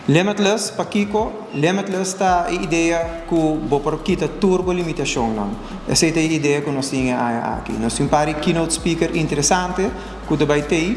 Limitless, pakico? Limitless ta e idea cu bo por kita tur bo limitacionnan. Esey ta e idea cu nos tin aki. Nos tin par keynote speaker interesante cu ta bay tin.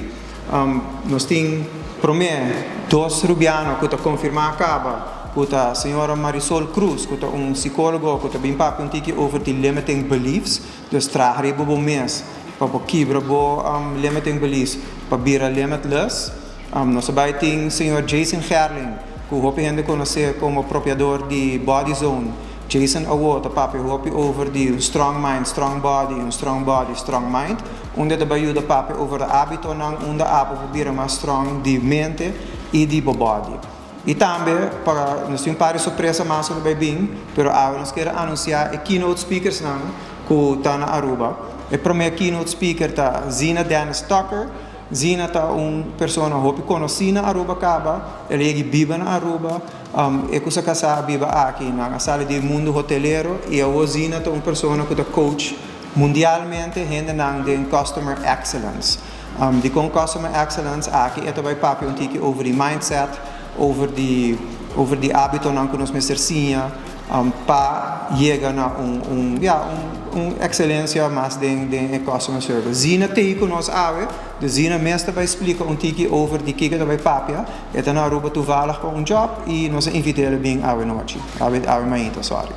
Nos tin prome dos rubiano cu ta confirma caba, cu ta señora Marisol Cruz, cu ta un psicologo, cu ta bin papia un tiki over di limiting beliefs, dus traha riba bo mes, pa bo kibra bo limiting beliefs, pa bira limitless. Nos tambe tin señor Jason Gerling, cu hopi hende conoce como propiedad di Body Zone. Jason awor ta papia hopi over di un strong mind, strong body, un strong body, strong mind. Unda ta yuda papia over e habitonan, unda abo pa bira mas strong di mente y di body. Y tambe, pa nos tin par sorpresa mas cu bay bin, pero awe nos kier anuncia e keynote speakers nan cu ta na Aruba. E prome keynote speaker ta Zina Dennis Tucker. Zina ta un persona hopi conoci na Aruba caba, el a biba na Aruba, e cu su casa a biba aki, nan a sali di mundo hotelero y e Zina ta un persona cu ta coach mundialmente hendenan den customer excellence. Di con customer excellence aki e tambe papia un tiki over di mindset, over di habitonan cu nos mester siña pa yega na un, ja, un excelencia mas den customer service. Zina t'ey cu nos awe, de Zina mes ta bay splica un tiki over di kico ta bay papia, e ta na Aruba toevallig pa un job y nos a invit'e bin awe nochi, awe mainta, sorry.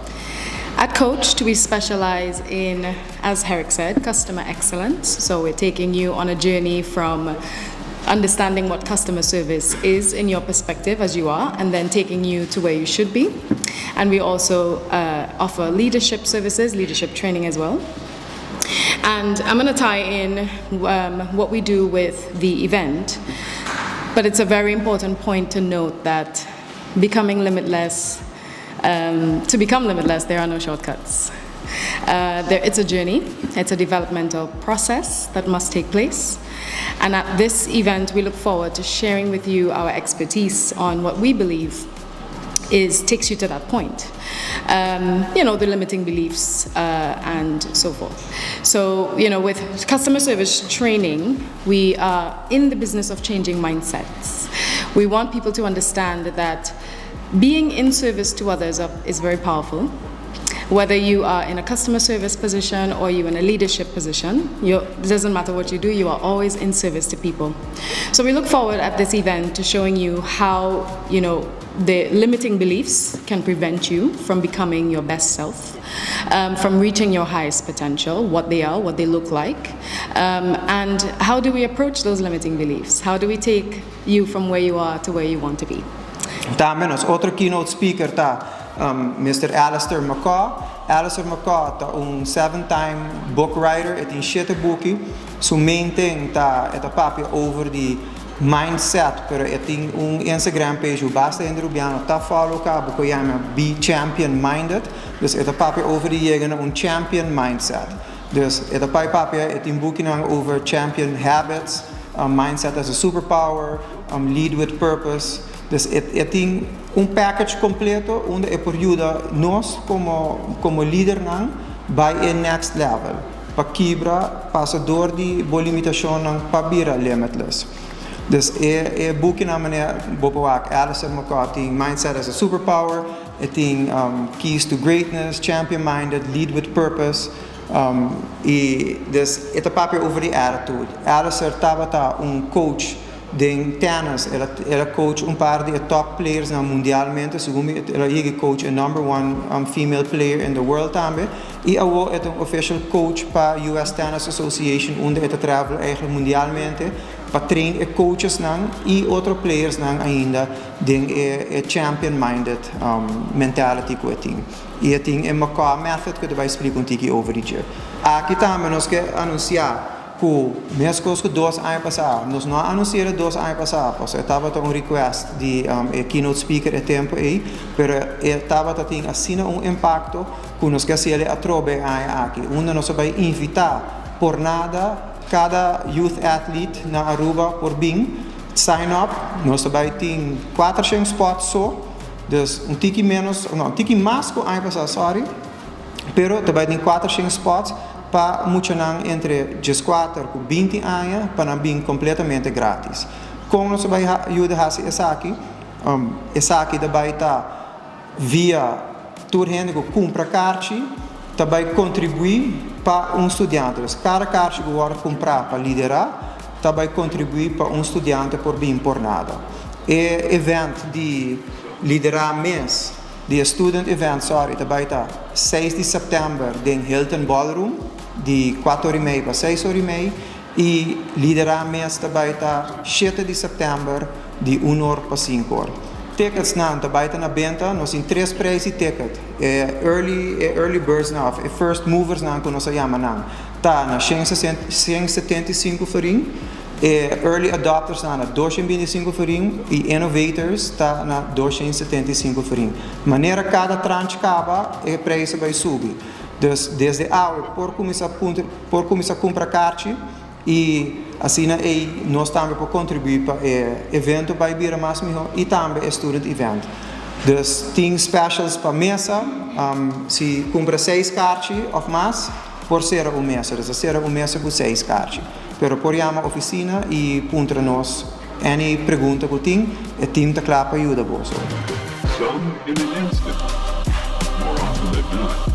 At Coached, we specialize in, as Herrick said, customer excellence. So we're taking you on a journey from understanding what customer service is in your perspective as you are, and then taking you to where you should be. And we also offer leadership services, leadership training as well. And I'm going to tie in what we do with the event. But it's a very important point to note that becoming limitless, to become limitless, there are no shortcuts. It's a journey, it's a developmental process that must take place. And at this event, we look forward to sharing with you our expertise on what we believe is takes you to that point. The limiting beliefs and so forth. So, with customer service training, we are in the business of changing mindsets. We want people to understand that being in service to others is very powerful. Whether you are in a customer service position or you're in a leadership position, it doesn't matter what you do, you are always in service to people. So we look forward at this event to showing you how the limiting beliefs can prevent you from becoming your best self, from reaching your highest potential, what they are, what they look like, and how do we approach those limiting beliefs? How do we take you from where you are to where you want to be? Tambe nos otro keynote speaker ta Mr. Alistair McCaw. Alistair McCaw ta un seven-time book writer, e tin siete book. Su main thing ta e ta papia over di mindset, pero e tin un Instagram page, basta hende rubiano ta follow caba, cu yama Be Champion Minded. Dus e ta papia over di yega na un champion mindset. Dus e ta papia, e tin book over champion habits, mindset as a superpower, lead with purpose. Dus e tin un package completo unda e por yuda nos como lidernan bay e next level. Pa kibra, pasa door di bo limitacionnan pa bira limitless. Dus e book na manera bo por wak Alistair McCaw tin Mindset as a Superpower, e tin Keys to Greatness, Champion Minded, Lead with Purpose. Y dus e ta papia over di attitude. Alistair tabata un coach di tennis, el a coach un par di top players na mundialmente, segun el a coach a number one female player in the world tambe. Y awor e ta un official coach pa US Tennis Association, unda e ta travel eigenlijk mundialmente pa train e coaches nan y otro players nan ainda den e champion minded mentality cu e tin. Y e tin e McCaw method cu bay splica un tiki over di. Aki tambe nos kier anuncia cu mescos cu 2 aña pasa, nos no a anuncia 2 aña pasa, pasobra tabata un request di e keynote speaker e tempo ey, pero tabata tin asina un impacto cu nos kier haci atrobe aki. Unda nos ta bay invita por nada cada youth athlete na Aruba por bin sign up, nos bay tin 400 spots so, dus un tiki menos, no, un tiki mas cu aña pasa, sorry, pero tambe tin 400 spots pa muchanan entre 14 y 20 aña pa nan bin completamente gratis. Con nos ta bay yuda esaki? Esaki ta bay ta via tur hende cu cumpra carchi, ta bay contribui pa un studiante. Dus cada carchi cu wordo cumpra pa Lidera, ta bay contribui pa un studiante por bin por nada. E event di Lidera mes, di student event, sorry, ta bay ta 6 di september den Hilton Ballroom, di 4:30 pa 6:30, y Lidera mes ta bay ta 7 di september di 1 or pa 5 or. Tickets nan ta bay ta na benta, nos tin tres prijs di ticket. E early birds nan, e first movers nan cu nos ta yama nan, ta na 175 florin, e early adopters na 225 florin y innovators ta na 275 florin. Manera cada tranche caba, e prijs ta bay subi. Dus desde awe por cuminsa cumpra carchi y asina ey nos tambe por contribui pa e evento bay bira mas miho y tambe student event. Dus tin specials pa mesa, si cumpra seis carchi of mas, por ser un mesa, dus ser un mesa cu seis carchi. Pero por yama oficina y puntra nos any pregunta cu tin, e team ta cla pa yuda bo. Some in an instant. More often than not.